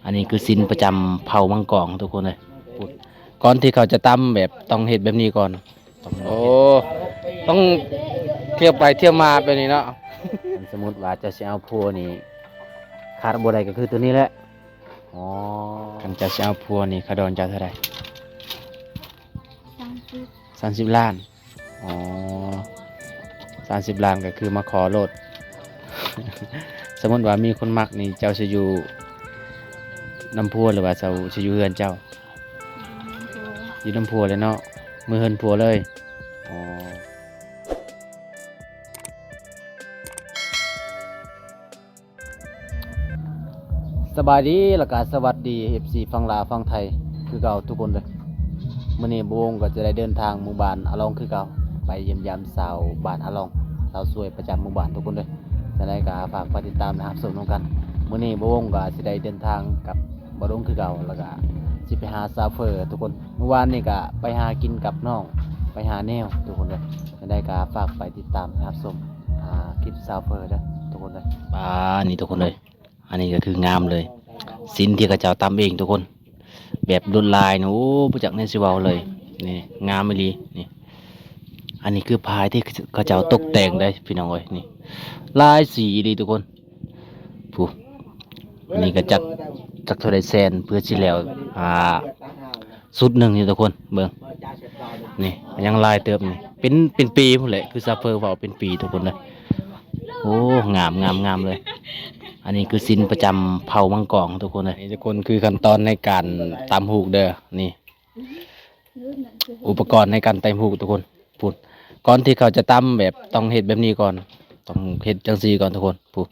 ອັນນີ້ຄືສິນປະຈຳເຜົ່າມັງກອງທຸກຄົນເອີຍ. ກ່ອນທີ່ເຂົາຈະຕຳແບບຕ້ອງເຮັດແບບນີ້ກ່ອນ. ໂອ້ ຕ້ອງທຽວໄປທຽວມາແບບນີ້ເນາະ. ຄັນສົມມຸດວ່າເຈົ້າຊິເອົາຜົວນີ້ ຂາດບໍ່ໄດ້ກໍຄືໂຕນີ້ແຫຼະ. ອໍ ຄັນເຈົ້າຊິເອົາຜົວນີ້ ຄ່າດອງເຈົ້າເທົ່າໃດ? ສາມສິບ ສາມສິບລ້ານ. ອໍ ສາມສິບລ້ານກໍຄືມາຂໍໂລດ. ສົມມຸດວ່າມີຄົນມັກນີ້ ເຈົ້າຊິຢູ່ນຳຜົວ ຫຼືວ່າເຈົ້າຊິຢູ່ເຮືອນເຈົ້າ? ຢູ່ນຳຜົວແຫຼະເນາະ. ເມືອເຮືອນຜົວເລີຍ. ອໍ ສະບາຍດີ ແລ້ວກະສະຫວັດດີ ເອັຟຊີ ຝັ່ງລາວຝັ່ງໄທຄືເກົ່າທຸກຄົນເດີ. ມື້ນີ້ບ່າວວົງກໍຈະໄດ້ເດີນທາງໝູ່ບ້ານອາລອງຄືເກົ່າ ໄປຢ້ຽມຢາມຊາວບ້ານອາລອງ ຊາວສວຍປະຈຳໝູ່ບ້ານທຸກຄົນເດີ. ຈັ່ງໃດກໍຝາກໄປຕິດຕາມ ແລະ ຮັບຊົມນຳກັນ. ມື້ນີ້ບ່າວວົງກໍຊິໄດ້ເດີນທາງກັບບ່າວດົງຄືເກົ່າ ແລ້ວກໍຊິໄປຫາຊາວເຟີທຸກຄົນ. ມື້ວານນີ້ກໍໄປຫາກິນກັບນ້ອງ ໄປຫາແນວທຸກຄົນເດີ. ຈັ່ງໃດກໍຝາກໄປຕິດຕາມ ແລະ ຮັບຊົມ ອ່າ ຄລິບຊາວເຟີເດີທຸກຄົນເດີ. ປາ ນີ້ທຸກຄົນເອີຍ. ອັນນີ້ກໍຄືງາມເລີຍ ສິນທີ່ເຂົາເຈົ້າຕຳເອງທຸກຄົນ ແບບລວດລາຍນະ ໂອ້ ບໍ່ຈັກແນວຊິເວົ້າເລີຍ. ນີ້ງາມອີ່ຫຼີນີ້. ອັນນີ້ຄືພາຍທີ່ເຂົາເຈົ້າຕົກແຕ່ງໄດ້ພີ່ນ້ອງເອີຍ. ນີ້ຫຼາຍສີອີ່ຫຼີທຸກຄົນ. ຜູ້ ອັນນີ້ກໍຈັກ ຈັກເທົ່າໃດແສນ ເພື່ອຊິແລ້ວ ອ່າ ຊຸດໜຶ່ງນີ້ທຸກຄົນເບິ່ງ. ນີ້ຍັງຫຼາຍເຕີບນີ້ ເປັນ ເປັນປີພຸ້ນແຫຼະ ຄືຊາວເຟີເວົ້າ ເປັນປີທຸກຄົນເດີ. ໂອ້ ງາມ ງາມ ງາມເລີຍ. ອັນນີ້ຄືສິນປະຈຳເຜົ່າມັງກອງທຸກຄົນເດີ. ນີ້ທຸກຄົນ ຄືຂັ້ນຕອນໃນການຕຳຫູກເດີ. ນີ້ອຸປະກອນໃນການຕຳຫູກທຸກຄົນ. ພຸ້ນ ກ່ອນທີ່ເຂົາຈະຕຳແບບ ຕ້ອງເຮັດແບບນີ້ກ່ອນ ຕ້ອງເຮັດຈັ່ງຊີ້ກ່ອນທຸກຄົນ. ຜູ້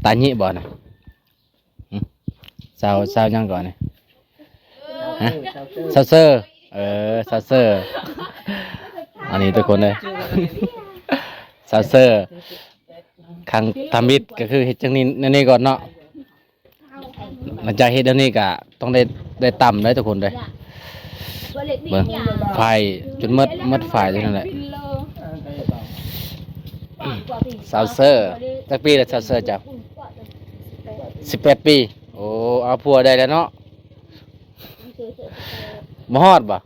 ຕານິບໍ່ນະ? ຫຶ? ຊາວ ຊາວຫຍັງກ່ອນນີ້? ຮະ? ຊາວເຊີ. ເອີ ຊາວເຊີ. ອັນນີ້ທຸກຄົນເອີຍ ຊາວເຊີ. ຄັ້ງທຳອິດກໍຄືເຮັດຈັ່ງນີ້ ແນວນີ້ກ່ອນເນາະ. ຫຼັງຈາກເຮັດແນວນີ້ກໍຕ້ອງໄດ້ ໄດ້ຕຳໄດ໋ທຸກຄົນເດີ. ເບິ່ງ ຝ້າຍຈົນໝົດ ໝົດຝ້າຍເທົ່ານັ້ນແຫຼະ. ຊາວເຊີ ຈັກປີແລ້ວຊາວເຊີເຈົ້າ? ສິບແປດປີ. ໂອ້ ເອົາຜົວໄດ້ແລ້ວເນາະ. ບໍ່ຮອດບໍ່?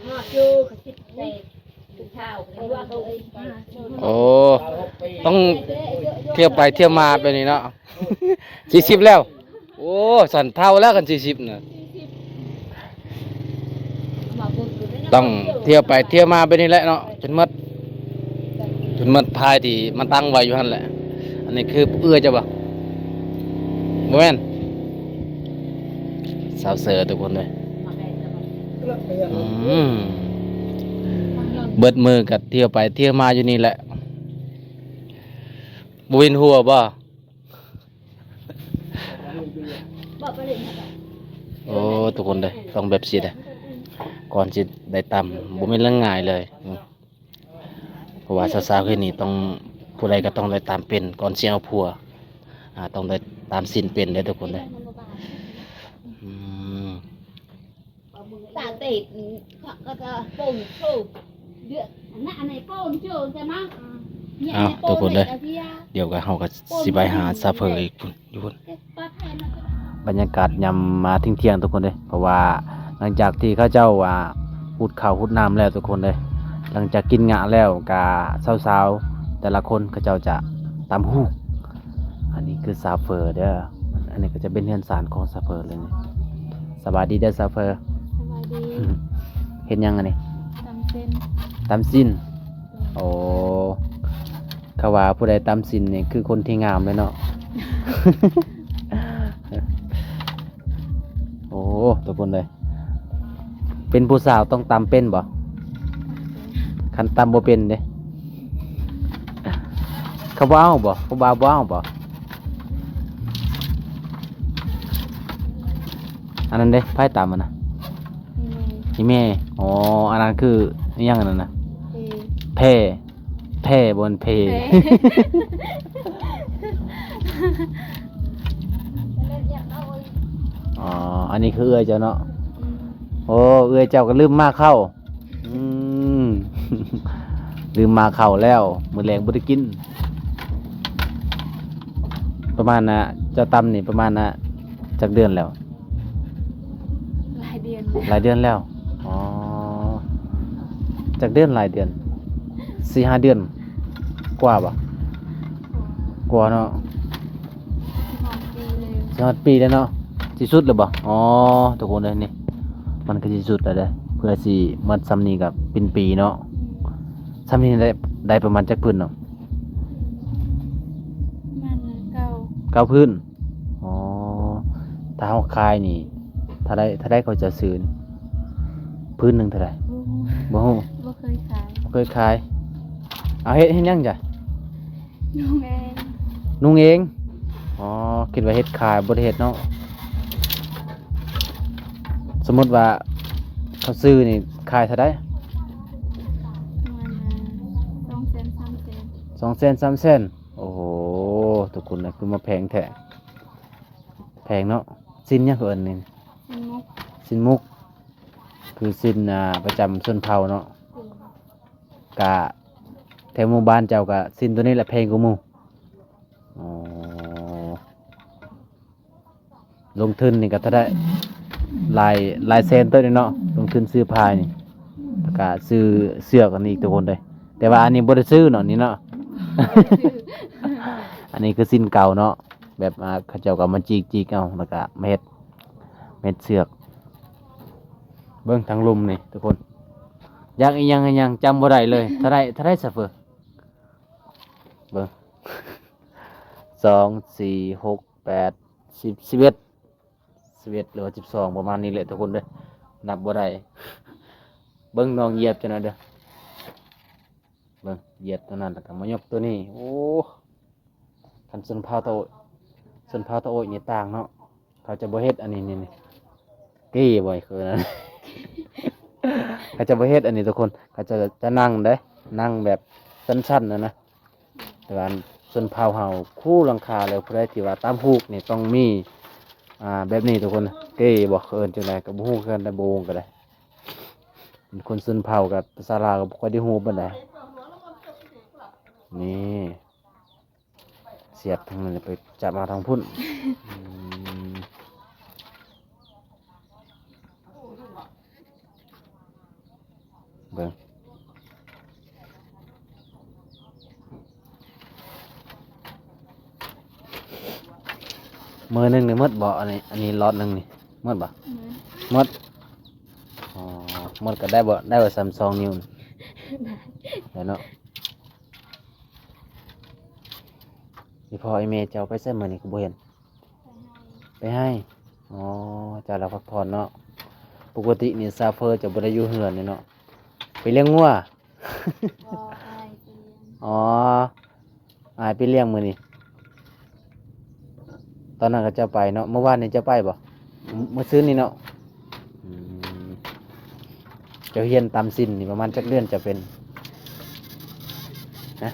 ຮອດຢູ່ ໂອ້ ຕ້ອງທຽວໄປທຽວມາແບບນີ້ເນາະ. ສີ່ສິບແລ້ວ. ໂອ້ ສັນເຖົ້າແລ້ວ ຄັນສີ່ສິບນະ. ຕ້ອງທຽວໄປທຽວມາແບບນີ້ແຫຼະເນາະ ຈົນໝົດ ຈົນໝົດພາຍທີ່ມັນຕັ້ງໄວ້ຢູ່ຫັ້ນແຫຼະ. ອັນນີ້ຄືເອື້ອຍເຈົ້າບໍ່? ບໍ່ແມ່ນ. ຊາວເຊີທຸກຄົນເດີ. ອືມ ເບິດມື້ກໍທຽວໄປທຽວມາຢູ່ນີ້ແຫຼະ. ບໍ່ວິນຫົວບໍ່? ໂອ້ ທຸກຄົນເດີ ຕ້ອງແບບຊີ້ເດີ ກ່ອນຊິໄດ້ຕຳ ບໍ່ແມ່ນເລື່ອງງ່າຍເລີຍ. ອືມ ເພາະວ່າສາວໆເຮົານີ້ຕ້ອງ ຜູ້ໃດກໍຕ້ອງໄດ້ຕຳເປັນ ກ່ອນຊິເອົາຜົວ ອ່າ ຕ້ອງໄດ້ຕຳສິນເປັນເດີທຸກຄົນເດີ. ອືມ ເອົາ ທຸກຄົນເດີ ດຽວກໍເຮົາກໍຊິໄປຫາຊາເຟີອີກພຸ້ນ ຢູ່ພຸ້ນ. ບັນຍາກາດຍາມມາທ່ຽງໆ ທຸກຄົນເດີ ເພາະວ່າຫຼັງຈາກທີ່ເຂົາເຈົ້າ ອ່າ ຫຸດເຂົ້າຫຸດນ້ຳແລ້ວ ທຸກຄົນເດີ ຫຼັງຈາກກິນຫຍ້າແລ້ວ ກະຊາວໆແຕ່ລະຄົນເຂົາເຈົ້າຈະຕຳຫູກ. ອັນນີ້ຄືຊາວເຟີເດີ ອັນນີ້ກໍຈະເປັນເຮືອນຊານຂອງຊາວເຟີເລີຍ. ສະບາຍດີເດີຊາວເຟີ. ສະບາຍດີ. ເຮັດຫຍັງອັນນີ້? ຕຳເສັ້ນ. ຕຳສິ້ນ. ໂອ້ ເຂົາວ່າຜູ້ໃດຕຳສິ້ນນີ້ຄືຄົນທີ່ງາມເລີຍເນາະ. ໂອ້ ທຸກຄົນເອີຍ ເປັນຜູ້ສາວຕ້ອງຕຳເປັນບໍ່? ຄັນຕຳບໍ່ເປັນເດ້ ເຂົາບໍ່ເອົາບໍ່? ຜູ້ບ່າວບໍ່ເອົາບໍ່? ອັນນັ້ນເດ້ ໃຜຕຳຫັ້ນນະ? ອີ່ແມ່. ອີ່ແມ່. ອໍ ອັນນັ້ນຄືອີ່ຫຍັງອັນນັ້ນນະ? ແພ. ແພ ແພ ບໍ່ແມ່ນເພ. ແພ. ອໍ ອັນນີ້ຄືເອື້ອຍເຈົ້າເນາະ? ອືມ. ໂອ້ ເອື້ອຍເຈົ້າກໍລືມໝາກເຂົ້າ. ອືມ ລືມໝາກເຂົ້າແລ້ວ ມື້ແລງບໍ່ໄດ້ກິນ. ປະມານນະ ເຈົ້າຕຳນີ້ປະມານນະ ຈັກເດືອນແລ້ວ? ຫຼາຍເດືອນແລ້ວ ຫຼາຍເດືອນແລ້ວ. ອໍ ຈັກເດືອນ? ຫຼາຍເດືອນ ສີ່ຫ້າເດືອນກວ່າບໍ່? ກວ່າເນາະ. ຊິຮອດປີແລ້ວເນາະ ຊິສຸດແລ້ວບໍ່? ອໍ ທຸກຄົນເອີຍ ນີ້ມັນກໍຊິສຸດແລ້ວເດ້ ເພື່ອຊິມັດຊ່ຳນີ້ກໍເປັນປີເນາະ. ຊ່ຳນີ້ໄດ້ ໄດ້ປະມານຈັກພື້ນເນາະ? ປະມານເກົ້າ ເກົ້າພື້ນ. ອໍ ຖ້າເຮົາຂາຍນີ້ ເທົ່າໃດ ເທົ່າໃດເຂົາຈະຊື້? ພື້ນໜຶ່ງເທົ່າໃດ? ບໍ່ຮູ້ ບໍ່ຮູ້ ບໍ່ເຄີຍຂາຍ ບໍ່ເຄີຍຂາຍ. ເອົາ ເຮັດ ເຮັດຫຍັງຈ້ະ? ນຸ່ງເອງ ນຸ່ງເອງ. ອໍ ຄິດວ່າເຮັດຂາຍ ບໍ່ໄດ້ເຮັດເນາະ. ສົມມຸດວ່າເຂົາຊື້ນີ້ຂາຍເທົ່າໃດ? ປະມານສອງແສນ ສາມແສນ ສອງແສນ ສາມແສນ. ໂອ້ໂຫ ທຸກຄົນເອີຍ ຄືມາແພງແທ້ ແພງເນາະ. ຊີ້ນຫຍັງເຂົາເອີ້ນນີ້? ຊີ້ນໝົກ ຊີ້ນໝົກ ຄືຊີ້ນ ອ່າ ປະຈຳຊົນເຜົ່າເນາະ. ກະແຖວໝູ່ບ້ານເຈົ້າກະຊີ້ນໂຕນີ້ແຫຼະແພງກວ່າໝູ່. ອໍ ລົງທຶນນີ້ກໍເທົ່າໃດ? ຫຼາຍ ຫຼາຍແສນເຕີບເດເນາະ ລົງທຶນຊື້ພາຍນີ້ ແລ້ວກໍຊື້ເຊືອກອັນນີ້ອີກ ທຸກຄົນເອີຍ. ແຕ່ວ່າອັນນີ້ບໍ່ໄດ້ຊື້ເນາະ ນີ້ເນາະ ອັນນີ້ຄືສິ້ນເກົ່າເນາະ ແບບ ອ່າ ເຂົາເຈົ້າກໍມາຈີກໆເອົາ ແລ້ວກໍມາເຮັດ ມາເຮັດເຊືອກ. ເບິ່ງທາງລຸ່ມນີ້ທຸກຄົນ ຢາກອີ່ຫຍັງອີ່ຫຍັງຈຳບໍ່ໄດ້ເລີຍ. ເທົ່າໃດ ເທົ່າໃດຊາເຟີ? ເບິ່ງ ສອງ ສີ່ ຫົກ ແປດ ສິບ ສິບເອັດ ສິບເອັດ ຫຼືວ່າ ສິບສອງ ປະມານນີ້ແຫຼະທຸກຄົນເດີ ນັບບໍ່ໄດ້. ເບິ່ງນ້ອງຢຽບຈັ່ງນັ້ນເດີ ເບິ່ງ ຢຽບຕົວນັ້ນ ແລ້ວກໍມາຍົກຕົວນີ້. ໂອ້ ຄັນຊົນເຜົ່າຕາໂອ ຊົນເຜົ່າຕາໂອຍນີ້ຕ່າງເນາະ ເຂົາຈະບໍ່ເຮັດອັນນີ້ ນີ້ ນີ້ ເກ້ບໍ່ ຄືນັ້ນ ເຂົາຈະບໍ່ເຮັດອັນນີ້ທຸກຄົນ ເຂົາຈະ ຈະນັ່ງເດ້ ນັ່ງແບບສັ້ນໆ ຫັ້ນນະ. ແຕ່ວ່າຊົນເຜົ່າເຮົາຄູ່ຫຼັງຄາເລີຍ ຜູ້ໃດທີ່ວ່າຕຳຫູກນີ້ຕ້ອງມີ ອ່າ ແບບນີ້ທຸກຄົນ. ເກ້ບໍ່ ເຂົາເອີ້ນຈັ່ງໃດກໍບໍ່ຮູ້ຄືກັນ ແຕ່ບໍ່ວົງກໍໄດ້. ເປັນຄົນຊົນເຜົ່າກັບພາສາລາວກໍບໍ່ຄ່ອຍໄດ້ຮູ້ປານໃດ. ນີ້ ສຽບທາງນັ້ນ ໄປຈັບມາທາງພຸ້ນ. ອືມ ເບິ່ງ ມື້ໜຶ່ງນີ້ໝົດບໍ່? ອັນນີ້ ອັນນີ້ລັອດໜຶ່ງນີ້ໝົດບໍ່? ໝົດ ໝົດ. ອໍ ໝົດກໍໄດ້ບໍ່? ໄດ້ບໍ່ ສ່ຳສອງນິ້ວ? ໄດ້ ໄດ້ເນາະ. ອີພໍ່ອີແມ່ເຈົ້າໄປໃສມື້ນີ້ ຄືບໍ່ເຫັນ? ໄປໄຮ່. ອໍ ເຈົ້າລາວພັກຜ່ອນເນາະ. ປົກກະຕິນີ້ຊາເຟີຈະບໍ່ໄດ້ຢູ່ເຮືອນນີ້ເນາະ ໄປລ້ຽງງົວ. ບໍ່ ອ້າຍໄປລ້ຽງ. ອໍ ອ້າຍໄປລ້ຽງມື້ນີ້. ຕອນນັ້ນກໍເຈົ້າໄປເນາະ ມື້ວານນີ້ເຈົ້າໄປບໍ່? ມື້ ມື້ຊືນນີ້ເນາະ. ອືມ ເຈົ້າຮຽນຕຳສິ້ນນີ້ປະມານຈັກເດືອນເຈົ້າເປັນ? ຮະ?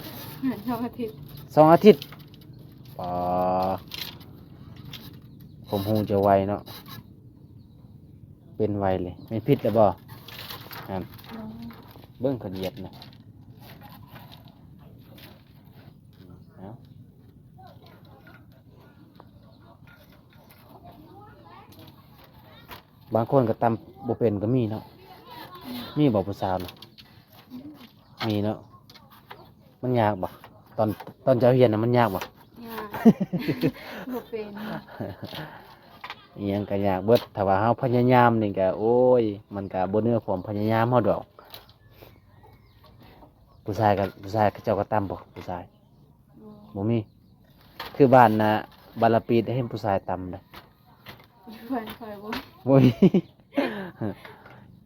ສອງອາທິດ. ສອງອາທິດ. ປາ ຄວາມຮູ້ເຈົ້າໄວເນາະ ເປັນໄວເລີຍ. ແມ່ນຜິດແລ້ວບໍ່? ຫັ້ນ ເບິ່ງເຂົາຢຽບນະ. ເອົາ ບາງຄົນກໍຕຳບໍ່ເປັນກໍມີເນາະ. ມີບໍ່ຜູ້ສາວນະ? ມີເນາະ. ມັນຍາກບໍ່? ຕອນ ຕອນເຈົ້າຮຽນນະ ມັນຍາກບໍ່? ຍາກ ບໍ່ເປັນ. ອີ່ຫຍັງກໍຍາກເບິດ ຖ້າວ່າເຮົາພະຍາຍາມນີ້ກໍ ໂອ້ຍ ມັນກໍບໍ່ເໜືອຄວາມພະຍາຍາມເຮົາດອກ. ຜູ້ຊາຍກໍ ຜູ້ຊາຍເຂົາເຈົ້າກໍຕຳບໍ່? ຜູ້ຊາຍ ບໍ່ ບໍ່ມີ. ຄືບ້ານນະ ບ້ານລະປີດເຫັນຜູ້ຊາຍຕຳເດ້. ຢູ່ບ້ານຂ້ອຍບໍ່ ບໍ່ມີ.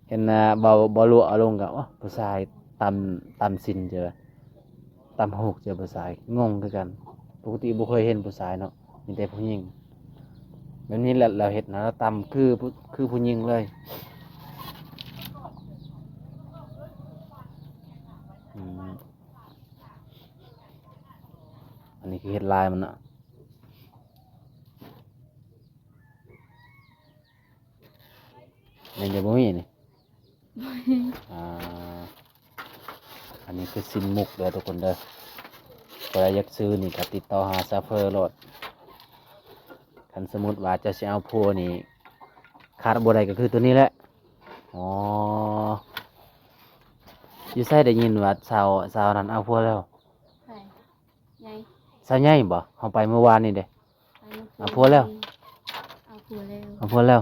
ເຫັນນະ ເບົາ ເບົາຫຼວງເອົາລົງກໍ ໂອ້ ຜູ້ຊາຍຕຳ ຕຳສິ້ນເຈີ ຕຳຫູກເຈີ ຜູ້ຊາຍ ງົງຄືກັນ. ປົກກະຕິບໍ່ເຄີຍເຫັນຜູ້ຊາຍເນາະ ມີແຕ່ຜູ້ຍິງ. ແບບນີ້ແຫຼະ ລາວເຮັດນະ ລາວຕຳຄື ຄືຜູ້ຍິງເລີຍ. ອືມ ອັນນີ້ຄືເຮັດລາຍມັນເນາະ. ແມ່ນຢູ່ບໍ່ມີນີ້? ບໍ່ມີ. ອ່າ ອັນນີ້ຄືສິ້ນໝົກເດີທຸກຄົນເດີ. ຜູ້ໃດຢາກຊື້ນີ້ກໍຕິດຕໍ່ຫາຊາເຟີໂລດ. ຄັນສົມມຸດວ່າເຈົ້າຊິເອົາຜົວນີ້ ຂາດບໍ່ໄດ້ກໍຄືໂຕນີ້ແຫຼະ. ອໍ ຢູ່ໃສໄດ້ຍິນວ່າສາວ ສາວນັ້ນເອົາຜົວແລ້ວ? ໃຜ? ໃຫຍ່. ສາວໃຫຍ່ບໍ່? ເຮົາໄປມື້ວານນີ້ເດ້. ໄປມື້ຄືນ ເອົາຜົວແລ້ວ? ເອົາຜົວແລ້ວ. ເອົາຜົວແລ້ວ.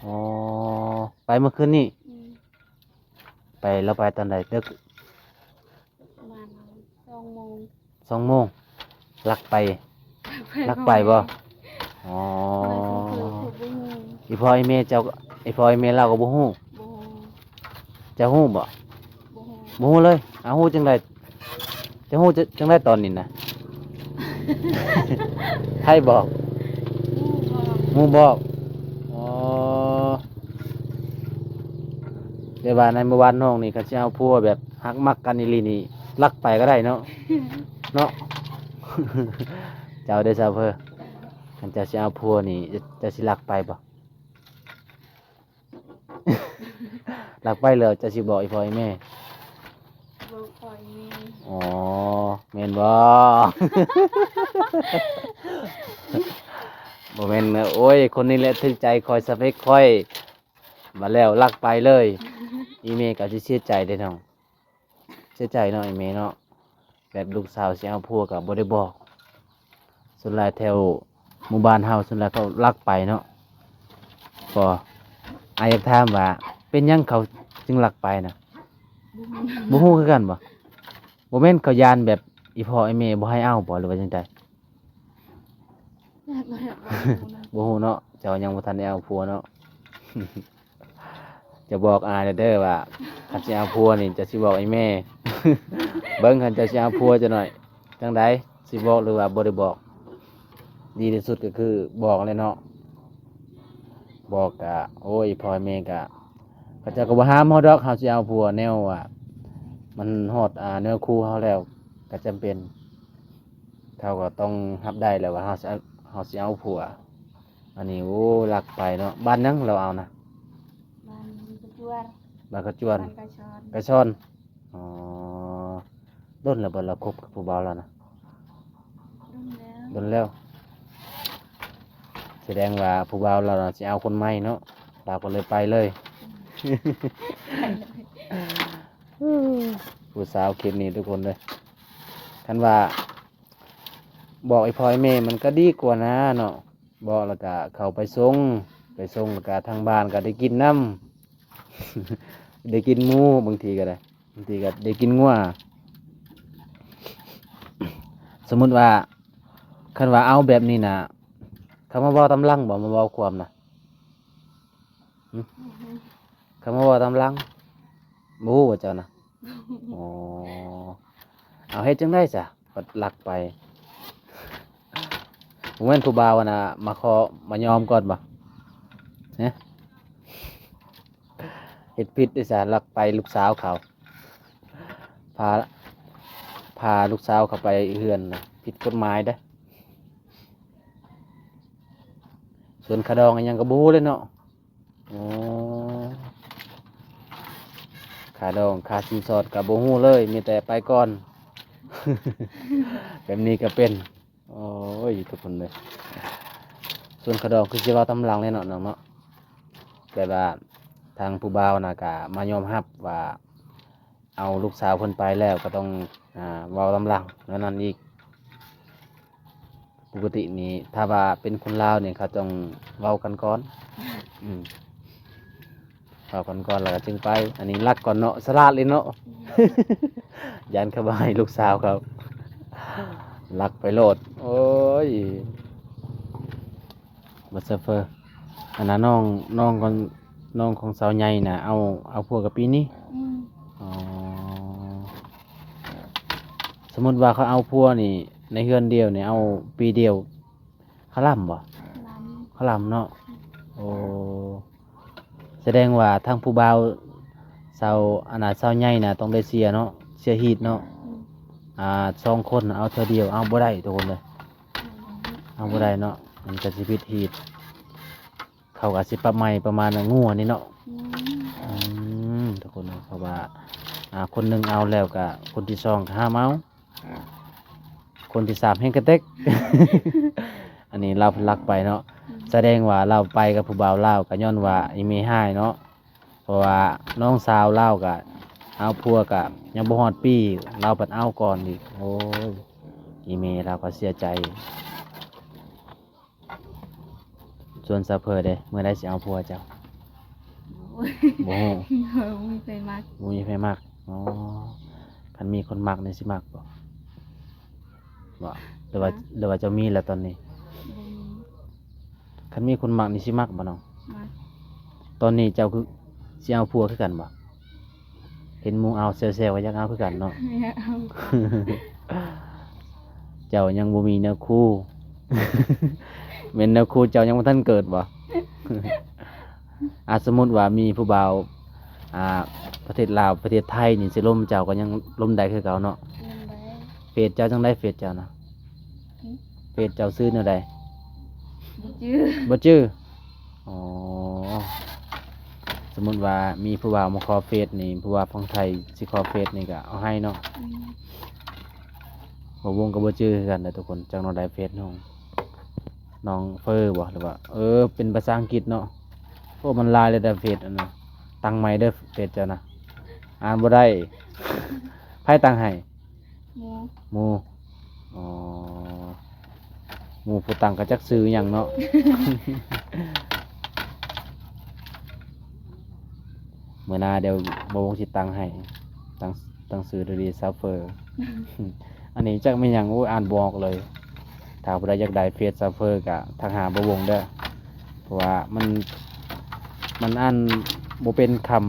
ອໍ ໄປມື້ຄືນນີ້? ອືມ ໄປ ລາວໄປຕອນໃດ? ເດິກ? ປະມານສອງໂມງ. ສອງໂມງ. ລັກໄປ? ລັກໄປບໍ່? ອໍ ອີ່ພໍ່ອີ່ແມ່ເຈົ້າ ອີ່ພໍ່ອີ່ແມ່ລາວກໍບໍ່ຮູ້? ບໍ່ຮູ້. ເຈົ້າຮູ້ບໍ່? ບໍ່ຮູ້. ບໍ່ຮູ້ເລີຍ. ເອົາ ຮູ້ຈັ່ງໃດ? ເຈົ້າຮູ້ຈັ່ງໃດຕອນນີ້ນະ? ໃຜບອກ? ໝູ່ບອກ. ໝູ່ບອກ. ອໍ ແຕ່ວ່າໃນໝູ່ບ້ານນ້ອງນີ້ ຄັນຊິເອົາຜົວແບບຮັກມັກກັນອີ່ຫຼີນີ້ ລັກໄປກໍໄດ້ເນາະ. ເນາະ ເຈົ້າເດ້ສາວເພີ ຄັນເຈົ້າຊິເອົາຜົວນີ້ ເຈົ້າຊິລັກໄປບໍ່? ລັກໄປແລ້ວເຈົ້າຊິບອກອີ່ພໍ່ອີ່ແມ່? ບອກພໍ່ອີ່ແມ່. ອໍ ແມ່ນບໍ່? ບໍ່ແມ່ນນະ. ໂອ້ຍ ຄົນນີ້ແຫຼະຖືກໃຈຂ້ອຍ ສະເປັກຂ້ອຍ. ມາແລ້ວລັກໄປເລີຍ. ອີ່ແມ່ກໍຊິເສຍໃຈເດ້ນ້ອງ. ເສຍໃຈເນາະ ອີ່ແມ່ເນາະ. ແບບລູກສາວຊິເອົາຜົວກໍບໍ່ໄດ້ບອກ. ສ່ວນຫຼາຍແຖວໝູ່ບ້ານເຮົາ ສ່ວນຫຼາຍເຂົາລັກໄປເນາະ. ກໍ ອ້າຍຢາກຖາມວ່າ ເປັນຫຍັງເຂົາຈຶ່ງລັກໄປນະ? ບໍ່ຮູ້ ບໍ່ຮູ້ຄືກັນບໍ່? ບໍ່ແມ່ນເຂົາຢ້ານແບບອີ່ພໍ່ອີ່ແມ່ບໍ່ໃຫ້ເອົາບໍ່ ຫຼືວ່າຈັ່ງໃດ? ບໍ່ຮູ້ເນາະ. ເຈົ້າຍັງບໍ່ທັນໄດ້ເອົາຜົວເນາະ. ຈະບອກອ້າຍແດ່ເດີວ່າ ຄັນຊິເອົາຜົວນີ້ ເຈົ້າຊິບອກອີ່ແມ່. ເບິ່ງ ຄັນເຈົ້າຊິເອົາຜົວຈັກໜ້ອຍ ຈັ່ງໃດ ຊິບອກ ຫຼືວ່າບໍ່ໄດ້ບອກ? ດີທີ່ສຸດກໍຄືບອກແຫຼະເນາະ. ບອກກະ ໂອ້ຍ ພໍ່ແມ່ກະ ເຂົາເຈົ້າກໍບໍ່ຫ້າມເຮົາດອກ. ເຮົາຊິເອົາຜົວແນວວ່າ ມັນຮອດ ອ່າ ເນື້ອຄູ່ເຮົາແລ້ວກໍຈຳເປັນ ເຂົາກໍຕ້ອງຮັບໄດ້ແຫຼະວ່າເຮົາຊິ ເຮົາຊິເອົາຜົວ. ອັນນີ້ ໂອ້ ລັກໄປເນາະ. ບ້ານຫຍັງລາວເອົານະ? ບ້ານກະຈວນ. ບ້ານກະຈວນ. ບ້ານກະຊອນ. ກະຊອນ. ອໍ ດົນແລ້ວບໍ່ລາວຄົບກັບຜູ້ບ່າວລາວນະ? ດົນແລ້ວ. ດົນແລ້ວ. ສະແດງວ່າຜູ້ບ່າວລາວນະຊິເອົາຄົນໃໝ່ເນາະ ລາວກໍເລີຍໄປເລີຍ. ອືມ ຜູ້ສາວເຂດນີ້ທຸກຄົນເດີ ຄັນວ່າບອກອີ່ພໍ່ອີ່ແມ່ມັນກໍດີກວ່ານະເນາະ. ບອກແລ້ວກະເຂົາໄປສົ່ງ ໄປສົ່ງແລ້ວກະທາງບ້ານກະໄດ້ກິນນຳ ໄດ້ກິນໝູ ບາງທີກະໄດ້ ບາງທີກະໄດ້ກິນງົວ. ສົມມຸດວ່າ ຄັນວ່າເອົາແບບນີ້ນະ ເຂົາມາເວົ້າຕາມຫຼັງບໍ່ ມາເວົ້າຄວາມນະ? ຫຶ? ເຂົາມາເວົ້າຕາມຫຼັງ ບໍ່ຮູ້ວ່າເຈົ້ານະ? ອໍ ເອົາ ເຮັດຈັ່ງໃດຊະ ບັດລັກໄປ? ບໍ່ແມ່ນຜູ້ບ່າວຫັ້ນນະມາຂໍມາຍອມກ່ອນບໍ່? ຮະ? ເຮັດຜິດເດ້ຊະ ລັກໄປລູກສາວເຂົາ ພາ ພາລູກສາວເຂົາໄປເຮືອນນະ ຜິດກົດໝາຍເດ້. ສ່ວນຄ່າດອງອີ່ຫຍັງກໍບໍ່ຮູ້ເລີຍເນາະ. ອໍ ຄ່າດອງ ຄ່າສິນສອດກໍບໍ່ຮູ້ເລີຍ ມີແຕ່ໄປກ່ອນ ແບບນີ້ກໍເປັນ. ໂອ້ຍ ທຸກຄົນເອີຍ ສ່ວນຄ່າດອງຄືຊິເວົ້າຕາມຫຼັງແຫຼະເນາະ ນ້ອງເນາະ. ແບບວ່າທາງຜູ້ບ່າວນະກະມາຍອມຮັບວ່າ ເອົາລູກສາວເພິ່ນໄປແລ້ວກໍຕ້ອງ ອ່າ ເວົ້າຕາມຫຼັງແນວນັ້ນອີກ. ປົກກະຕິນີ້ ຖ້າວ່າເປັນຄົນລາວນີ້ ເຂົາຕ້ອງເວົ້າກັນກ່ອນ. ອືມ ເວົ້າກັນກ່ອນແລ້ວກໍຈຶ່ງໄປ. ອັນນີ້ລັກກ່ອນເນາະ ສະຫຼາດເລີຍເນາະ. ຢ້ານເຂົາບໍ່ໃຫ້ລູກສາວເຂົາ ລັກໄປໂລດ. ໂອ້ຍ ບໍ່ຊາເຟີ ອັນນັ້ນນ້ອງ ນ້ອງຂອງ ນ້ອງຂອງສາວໃຫຍ່ນະ ເອົາ ເອົາຜົວກັບປີນີ້? ອືມ ອໍ ສົມມຸດວ່າເຂົາເອົາຜົວນີ້ ໃນເຮືອນດຽວນີ້ ເອົາປີດຽວ ເຂົາລຳບໍ່? ລຳ ເຂົາລຳເນາະ. ໂອ້ ສະແດງວ່າທາງຜູ້ບ່າວ ສາວ ອັນນ່າ ສາວໃຫຍ່ນະ ຕ້ອງໄດ້ເສຍເນາະ ເສຍຮີດເນາະ. ອືມ ອ່າ ສອງຄົນເອົາເທື່ອດຽວ ເອົາບໍ່ໄດ້ທຸກຄົນເອີຍ. ອືມ ເອົາບໍ່ໄດ້ເນາະ ມັນກໍຊິຜິດຮີດ. ເຂົາກໍຊິປັບໃໝ່ປະມານງົວນີ້ເນາະ. ອືມ ອືມ ທຸກຄົນເນາະ ເພາະວ່າ ອ່າ ຄົນໜຶ່ງເອົາແລ້ວກໍຄົນທີສອງກໍຫ້າມເອົາ ຄົນທີສາມແຮ່ງກະເຕັກ. ອັນນີ້ລາວເພິ່ນລັກໄປເນາະ. ສະແດງວ່າລາວໄປກັບຜູ້ບ່າວລາວ ກໍຍ້ອນວ່າອີ່ແມ່ຮ້າຍເນາະ. ເພາະວ່ານ້ອງສາວລາວກະເອົາຜົວກະຍັງບໍ່ຮອດປີ ລາວພັດເອົາກ່ອນອີກ. ໂອ້ຍ ອີ່ແມ່ລາວກໍເສຍໃຈ. ສ່ວນສາວເພີເດ ເມື່ອໃດຊິເອົາຜົວເຈົ້າ? ໂອ້ຍ ບໍ່ຮູ້ ບໍ່ມີໃຜມັກ ບໍ່ມີໃຜມັກ. ອໍ ຄັນມີຄົນມັກນີ້ຊິມັກບໍ່? ບໍ່ ຫຼືວ່າ ຮະ? ຫຼືວ່າເຈົ້າມີແລ້ວຕອນນີ້? ບໍ່ມີ. ຄັນມີຄົນມັກນີ້ຊິມັກບໍ່ນ້ອງ? ມັກ. ຕອນນີ້ເຈົ້າຄືຊິເອົາຜົວຄືກັນບໍ່? ເຫັນໝູ່ເອົາແຊວໆ ກໍຢາກເອົາຄືກັນເນາະ. ຢາກເອົາ. ເຈົ້າຍັງບໍ່ມີເນື້ອຄູ່. ແມ່ນເນື້ອຄູ່ເຈົ້າຍັງບໍ່ທັນເກີດບໍ່? ອາ ສົມມຸດວ່າມີຜູ້ບ່າວ ອ່າ ປະເທດລາວ ປະເທດໄທນີ້ຊິລົມເຈົ້າກໍຍັງລົມໄດ້ຄືເກົ່າເນາະ. ລົມໄດ້. ເຟສເຈົ້າຈັ່ງໃດ ເຟສເຈົ້ານະ? ຫຶ? ເຟສເຈົ້າຊື່ແນວໃດ? ບໍ່ຈື່. ບໍ່ຈື່? ອໍ ສົມມຸດວ່າມີຜູ້ບ່າວມາຂໍເຟສນີ້ ຜູ້ບ່າວຝັ່ງໄທຊິຂໍເຟສນີ້ກໍເອົາໃຫ້ເນາະ. ອືມ. ບ່າວວົງກໍບໍ່ຈື່ຄືກັນເດີທຸກຄົນ ຈັກໜ້ອຍໄດ້ເຟສນ້ອງ ນ້ອງເຟີບໍ່ ຫຼືວ່າ ເອີ ເປັນພາສາອັງກິດເນາະ. ໂອ້ ມັນຫຼາຍເລີຍເດີເຟສອັນນັ້ນ. ຕັ້ງໃໝ່ເດີເຟສເຈົ້ານະ ອ່ານບໍ່ໄດ້. ໃຜຕັ້ງໃຫ້? ໝູ່. ໝູ່. ອໍ ໝູ່ຜູ້ຕັ້ງກໍຈັກຊື່ຫຍັງເນາະ. ມື້ໜ້າດຽວບ່າວວົງຊິຕັ້ງໃຫ້ ຕັ້ງ ຕັ້ງຊື່ດີໆ ສາວເຟີ. ອັນນີ້ຈັກແມ່ນຫຍັງ ໂອ້ຍ ອ່ານບໍ່ອອກເລີຍ. ຖ້າຜູ້ໃດຢາກໄດ້ເຟສສາວເຟີກໍທັກຫາບ່າວວົງເດີ ເພາະວ່າມັນ ມັນອ່ານບໍ່ເປັນຄຳ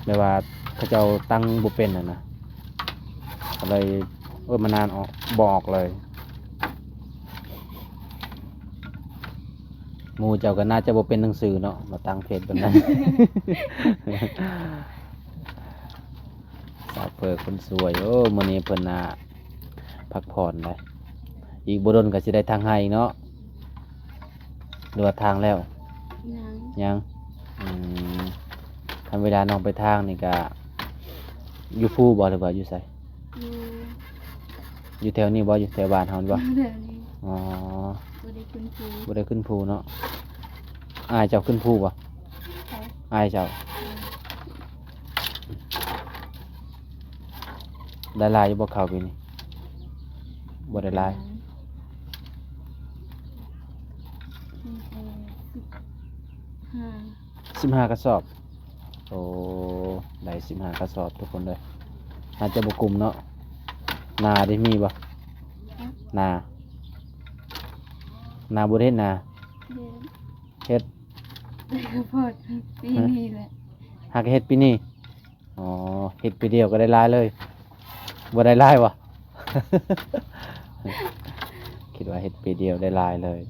ແບບວ່າເຂົາເຈົ້າຕັ້ງບໍ່ເປັນຫັ້ນນະ ກໍເລີຍ ໂອ້ຍ ມັນອ່ານອອກ ບໍ່ອອກເລີຍ. ໝູ່ເຈົ້າກໍໜ້າຈະບໍ່ເປັນໜັງສືເນາະ ມາຕັ້ງເຟສແບບນັ້ນ. ສາວເຟີຄົນສວຍ ໂອ້ ມື້ນີ້ເພິ່ນ ອ່າ ພັກຜ່ອນໄດ໋ ອີກບໍ່ດົນກໍຊິໄດ້ຖາງໄຮ່ເນາະ ຫຼືວ່າຖາງແລ້ວ? ຍັງ. ຍັງ. ອືມ ຄັນເວລານ້ອງໄປຖາງນີ້ກະຢູ່ພູບໍ່ ຫຼືວ່າຢູ່ໃສ? ຢູ່ ຢູ່ແຖວນີ້ບໍ່? ຢູ່ແຖວບ້ານເຮົານີ້ບໍ່? ຢູ່ແຖວນີ້. ອໍ ບໍ່ໄດ້ຂຶ້ນພູ ບໍ່ໄດ້ຂຶ້ນພູເນາະ. ອ້າຍເຈົ້າຂຶ້ນພູບໍ່? ໃຜ? ອ້າຍເຈົ້າ. ອືມ. ໄດ້ຫຼາຍຢູ່ບໍ່ເຂົ້າປີນີ້? ບໍ່ໄດ້ຫຼາຍ. ອືມ ສິບຫ້າ ສິບຫ້າກະສອບ. ໂອ້ ໄດ້ສິບຫ້າກະສອບທຸກຄົນເດີ. ໜ້າຈະບໍ່ກຸ້ມເນາະ. ນາເດ ມີບໍ່? ນາ ນາບໍ່ໄດ້ເຮັດນາ? ເຮັດ ເຮັດ ໄດ້ກະພໍດປີນີ້ແຫຼະ. ຫາກະເຮັດປີນີ້. ອໍ ເຮັດປີດຽວກໍໄດ້ຫຼາຍເລີຍ. ບໍ່ໄດ້ຫຼາຍບໍ່? ຄິດວ່າເຮັດປີດຽວໄດ້ຫຼາຍເລີຍ.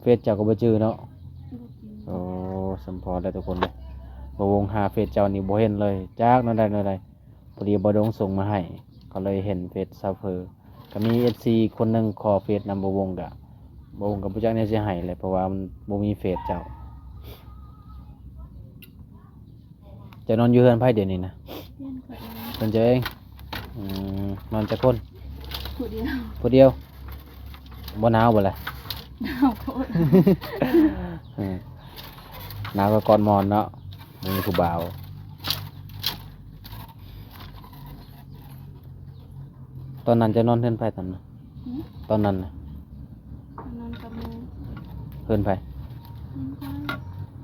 ເຟສເຈົ້າກໍບໍ່ຈື່ເນາະ? ບໍ່ຈື່. ໂອ້ ສົມພໍແລ້ວທຸກຄົນເອີຍ. ບ່າວວົງຫາເຟສເຈົ້ານີ້ບໍ່ເຫັນເລີຍ ຈັກແນວໃດແນວໃດ. ພໍດີບ່າວວົງສົ່ງມາໃຫ້ ກໍເລີຍເຫັນເຟສສາວເຟີ. ກໍມີເອັຟຊີຄົນໜຶ່ງຂໍເຟສນຳບ່າວວົງ ກະບ່າວວົງກໍບໍ່ຈັກແນວຊິໃຫ້ແຫຼະ ເພາະວ່າມັນບໍ່ມີເຟສເຈົ້າ. ເຈົ້ານອນຢູ່ເຮືອນໃຜດຽວນີ້ນະ? ເຮືອນຂ້ອຍເອງ. ເຮືອນເຈົ້າເອງ. ອືມ ນອນຈັກຄົນ? ຜູ້ດຽວ. ຜູ້ດຽວ. ບໍ່ໜາວບໍ່ລະ? ໜາວໂພດ. ເອີ ໜາວກໍກອດໝອນເນາະ ບໍ່ມີຜູ້ບ່າວ. ຕອນນັ້ນເຈົ້ານອນເຮືອນໃຜຕອນນັ້ນ? ຫື? ຕອນນັ້ນນະ? ນອນກັບໝູ່. ເຮືອນໃຜ? ເຮືອນຂ້ອຍ.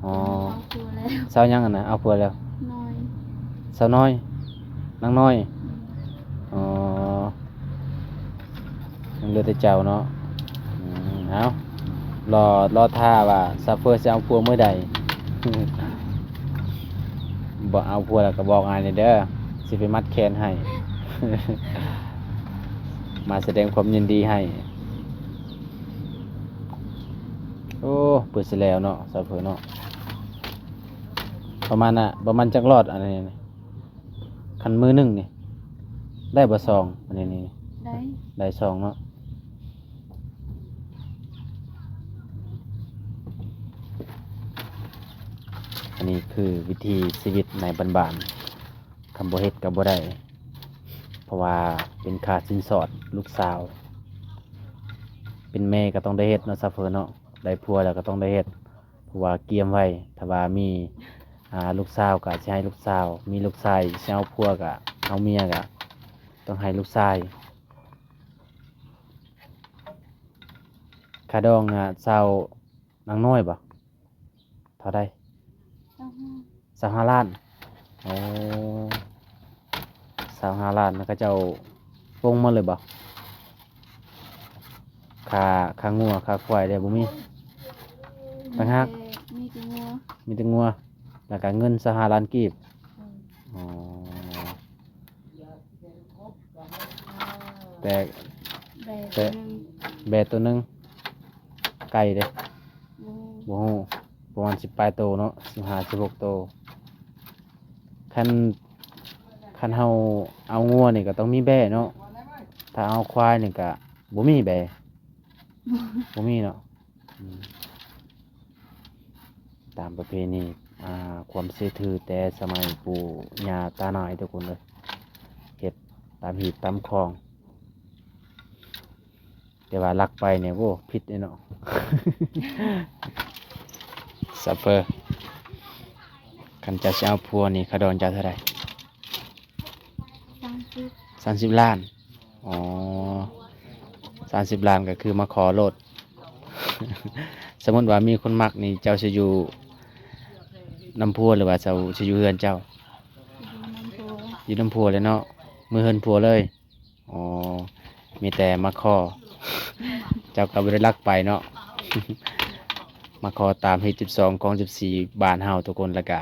ອໍ ເອົາຜົວແລ້ວ. ສາວຫຍັງຫັ້ນນະ? ເອົາຜົວແລ້ວ. ນ້ອຍ. ສາວນ້ອຍ? ນາງນ້ອຍ? ອືມ. ອໍ ຍັງເຫຼືອແຕ່ເຈົ້າເນາະ. ອືມ ເອົາ ລໍ ລໍຖ້າວ່າຊາເຟີຊິເອົາຜົວມື້ໃດ. ບໍ່ເອົາຜົວແລ້ວກໍບອກອ້າຍແດ່ເດີ ຊິໄປມັດແຂນໃຫ້ ມາສະແດງຄວາມຍິນດີໃຫ້. ໂອ້ ເປີດຊິແລ້ວເນາະ ຊາເຟີເນາະ. ປະມານນະ ປະມານຈັກລອດອັນນີ້? ຄັນມື້ໜຶ່ງນີ້ ໄດ້ບໍ່ຊອງ? ອັນນີ້ນີ້ ໄດ້ ໄດ້ຊອງເນາະ. ອັນນີ້ຄືວິຖີຊີວິດໃນບ້ານໆ ຄັນບໍ່ເຮັດກໍບໍ່ໄດ້ ເພາະວ່າເປັນຄ່າສິນສອດລູກສາວ. ປັນແມ່ກໍຕ້ອງໄດ້ເຮັດເນາະ ຊາວເຟີເນາະ, ໄດ້ຜົວແລ້ວກໍຕ້ອງໄດ້ເຮັດ ເພາະວ່າກຽມໄວ້. ຖ້າວ່າມີ ອ່າ ລູກສາວກໍຊິໃຫ້ລູກສາວ, ມີລູກຊາຍຊິເອົາຜົວກໍເອົາເມຍກໍຕ້ອງໃຫ້ລູກຊາຍ. ຄ່າດອງນະ ຊາວນາງນ້ອຍບໍ? ເທົ່າໃດ? ຊາວຫ້າ ຊາວຫ້າລ້ານ. ໂອ້ ຊາວຫ້າລ້ານ ແລ້ວເຂົາເຈົ້າປົງໝົດເລີຍບໍ? ຄ່າ ຄ່າງົວ ຄ່າຄວາຍເດ ບໍ່ມີຕ່າງຫາກ? ມີແຕ່ ມີແຕ່ງົວ ມີແຕ່ງົວ ແລ້ວກໍເງິນຊາວຫ້າລ້ານກີບ. ເອີ ອໍ ແຕ່ ແບ ແຕ່ ໂຕໜຶ່ງ ແບໂຕໜຶ່ງ. ໄກ່ເດ? ບໍ່ ບໍ່ຮູ້ ປະມານສິບປາຍໂຕເນາະ ສິບຫ້າ ສິບຫົກໂຕ. ຄັນ ຄັນເຮົາເອົາງົວນີ້ກໍຕ້ອງມີແບເນາະ, ຖ້າເອົາຄວາຍນີ້ກໍບໍ່ມີແບ ບໍ່ມີເນາະ. ອືມ ຕາມປະເພນີ ອ່າ ຄວາມເຊື່ອຖືແຕ່ສະໄໝປູ່ຍ່າຕານາຍ ທຸກຄົນເອີຍ, ເຮັດຕາມຮີດຕາມຄອງ. ແຕ່ວ່າລັກໄປນີ້ ໂອ້ ຜິດເດ້ເນາະ. ຊາວເຟີ ຄັນເຈົ້າຊິເອົາຜົວນີ້ ຄ່າດອງເຈົ້າເທົ່າໃດ? ສາມສິບ ສາມສິບລ້ານ. ອໍ ສາມສິບລ້ານກໍຄືມາຂໍໂລດ. ສົມມຸດວ່າມີຄົນມັກນີ້ ເຈົ້າຊິຢູ່ນຳຜົວ ຫຼືວ່າເຈົ້າຊິຢູ່ເຮືອນເຈົ້າ? ຢູ່ນຳຜົວ ຢູ່ນຳຜົວແຫຼະເນາະ, ເມືອເຮືອນຜົວເລີຍ. ອໍ ມີແຕ່ມາຂໍ ເຈົ້າກໍບໍ່ໄດ້ລັກໄປເນາະ. ມາຂໍຕາມຮີດສິບສອງ ຄອງສິບສີ່ ບ້ານເຮົາ ທຸກຄົນ, ແລ້ວກະ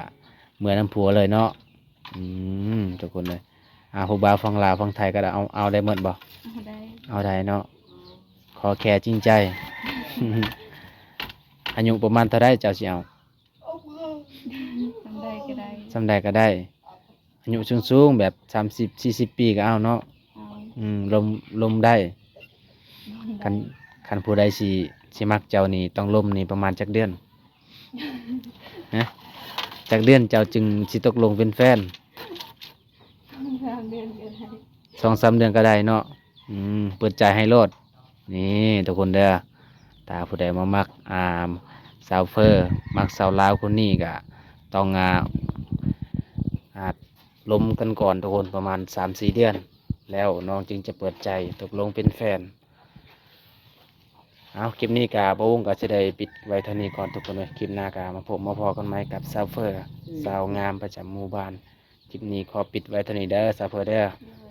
ເມືອນຳຜົວເລີຍເນາະ. ອືມ ທຸກຄົນເອີຍ ອ່າ ຜູ້ບ່າວຝັ່ງລາວຝັ່ງໄທກໍເອົາ ເອົາໄດ້ໝົດບໍ່? ເອົາໄດ້ ເອົາໄດ້ເນາະ, ຂໍແຄ່ຈິງໃຈ. ອາຍຸປະມານເທົ່າໃດເຈົ້າຊິເອົາ? ສ່ຳໃດກໍໄດ້ ສ່ຳໃດກໍໄດ້. ອາຍຸສູງໆ ແບບສາມສິບ ສີ່ສິບປີກໍເອົາເນາະ. ເອົາ ອືມ ລົມ ລົມໄດ້. ຄັນ ຄັນຜູ້ໃດຊິ ຊິມັກເຈົ້ານີ້ ຕ້ອງລົມນີ້ປະມານຈັກເດືອນ? ຮະ ຈັກເດືອນເຈົ້າຈຶ່ງຊິຕົກລົງເປັນແຟນ? ສອງສາມເດືອນກໍໄດ້ ສອງສາມເດືອນກໍໄດ້ເນາະ. ອືມ ເປີດໃຈໃຫ້ໂລດ. ນີ້ທຸກຄົນເດີ ຖ້າຜູ້ໃດມາມັກ ອ່າ ສາວເຟີ ມັກສາວລາວຄົນນີ້ກະຕ້ອງ ອ່າ ອ່າ ລົມກັນກ່ອນທຸກຄົນ ປະມານສາມສີ່ເດືອນ ແລ້ວນ້ອງຈຶ່ງຈະເປີດໃຈຕົກລົງເປັນແຟນ. ເອົາ ຄລິບນີ້ກະບ່າວວົງກະຊິໄດ້ປິດໄວ້ເທົ່ານີ້ກ່ອນທຸກຄົນເອີຍ, ຄລິບໜ້າກະມາພົບມາພໍ້ກັນໃໝ່ກັບສາວເຟີ ອືມ ສາວງາມປະຈຳໝູ່ບ້ານ. ຄລິບນີ້ຂໍປິດໄວ້ເທົ່ານີ້ເດີສາວເຟີເດີ, ໂດຍ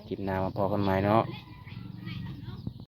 ຄລິບໜ້າມາພໍ້ກັນໃໝ່ເນາະ.